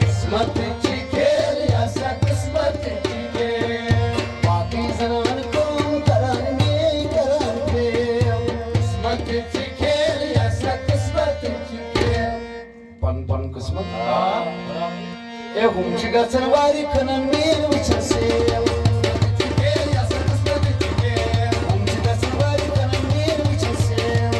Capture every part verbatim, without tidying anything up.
قسمت چی کھیل، یا سا قسمت چی کھیل۔ باقی زنان کٲم کران، میٲنۍ کران فیل۔ قسمت چی کھیل، یا سا قسمت چی کھیل۔ پن پن قسمت۔ اے ہُم چھِ گژھان وارِ کھنن، میٲنۍ وٕچھن سیل۔ ہُم چھِ گژھان وارِ کھنن، میٲنۍ وٕچھن سیل۔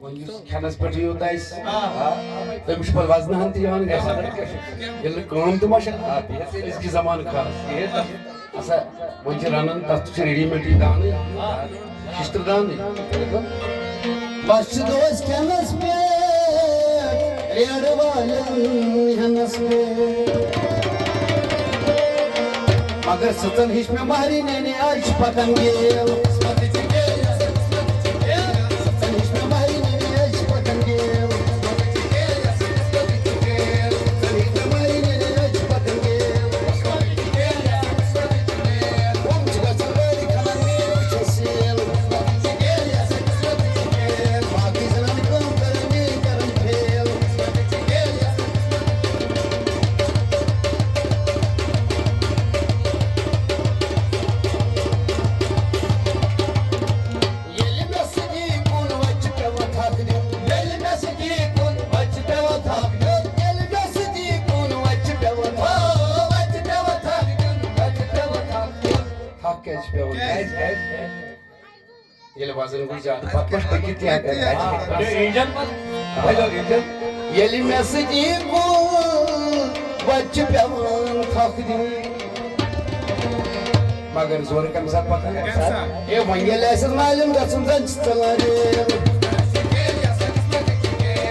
وۄنۍ یُس کھٮ۪نَس پٮ۪ٹھ یوٗت آسہِ، آ، تٔمِس چھُ پَتہٕ وزنہٕ ہن تہِ یِوان گژھِ۔ ییٚلہِ نہٕ کٲم تہِ ما چھِ، آ، تیٚلہِ أزکہِ زمانہٕ خاص۔ ہسا، وۄنۍ چھِ رَنان، تَتھ چھِ readymade یہِ دانٕے، شِشتٕر دانٕے۔ بس چھِ دۄہَس کھٮ۪نَس پٮ۪ٹھ، ریڈٕ والٮ۪ن ہٮ۪نَس پٮ۪ٹھ۔ مگر سٕژن ہِش مےٚ مہرِنۍ، آز چھِ پَکان گیل۔ ییٚلہِ مےٚ سۭتی کُن وَتہِ چھِ پٮ۪وان تھَکھ دیُن۔ ییٚلہِ مےٚ سۭتی کُن وَتہِ چھِ پٮ۪وان تھَکھ دیُن۔ ییٚلہِ مےٚ سۭتی کُن وَتہِ چھِ پٮ۪وان تھَکھ، وَتہِ چھِ پٮ۪وان تھَکھ دیُن، وَتہِ چھِ پٮ۪وان تھَکھ دیُن۔ تھَکھ کیٛازِ چھِ پٮ۪وان؟ کیٛازِ، کیٛازِ، کیٛازِ؟ ییٚلہِ وزن گوٚو زیادٕ، پَتہٕ ما چھُ پٔکِتھ تہِ ہٮ۪کان؟ اَتہِ چھِ پَکان۔ اِنجن، بَجو اِنجن۔ ییٚلہِ مےٚ سۭتی کُن وَتہِ چھِ پٮ۪وان تھَکھ دیُن۔ مگر زورٕ کَمہِ ساتہٕ پَکان؟ کَمہِ ساتہٕ؟ ہے، وۄنۍ ییٚلہِ آسٮ۪س مالیُن گژھُن، زَن چھِ ژَلان ریل۔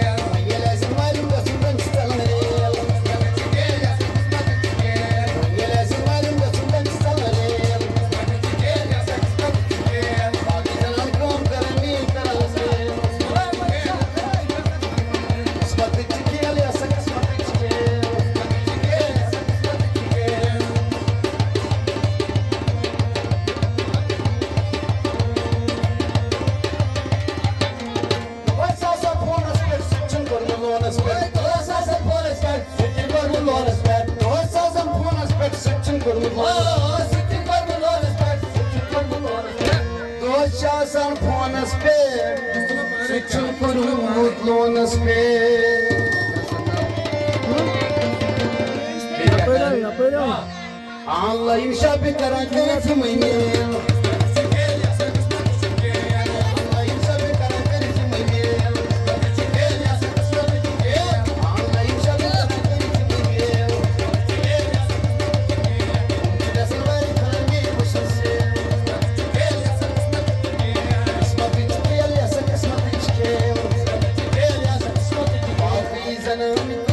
وۄنۍ ییٚلہِ آسٮ۪س مالیُن گژھُن، زَن چھِ ژَلان ریل۔ وۄنۍ ییٚلہِ آسٮ۪س مالیُن گژھُن، زَن چھِ ژَلان ریل۔ باقٕے زَنان کٲم کَران، میٛٲنۍ کَران ریل۔ قٕسمَتٕچ چھِ کھیل، یہِ ہسا قٕسمَتٕچ چھِ کھیل۔ دۄہَس آسان فونَس پٮ۪ٹھ، سُہ تہِ چھُنہٕ کوٚرمُت لونَس پٮ۪ٹھ۔ دۄہَس آسان فونَس پٮ۪ٹھ، سُہ تہِ چھُنہٕ کوٚرمُت لونَس پٮ۪ٹھ۔ دۄہَس آسان فونَس پٮ۪ٹھ، سُہ تہِ چھُنہٕ کوٚرمُت لونَس۔ آ، سُہ تہِ چھُنہٕ کوٚرمُت لونَس پٮ۪ٹھ، سُہ تہِ چھُنہٕ کوٚرمُت لونَس پٮ۪ٹھ۔ دۄہَس چھِ آسان فونَس پٮ۪ٹھ، سُہ تہِ چھُنہٕ کوٚرمُت لونَس پٮ۪ٹھ۔ یَپٲرۍ آو، یَپٲرۍ آو۔ آن لایِن شاپِنٛگ کران کٔرِتھ یِمَے میل۔ آن لایِن شاپِنٛگ کران کٔرِتھ یِمَے میل۔ آن لایِن شاپِنٛگ کران کٔرِتھ یِمَے میل۔ یِم چھِ گژھان واریاہ خراب، میل وٕچھِتھ سیل۔ قٕسمَتٕچ کھیل، یہِ ہسا قٕسمَتٕچ کھیل۔ باقٕے زَنان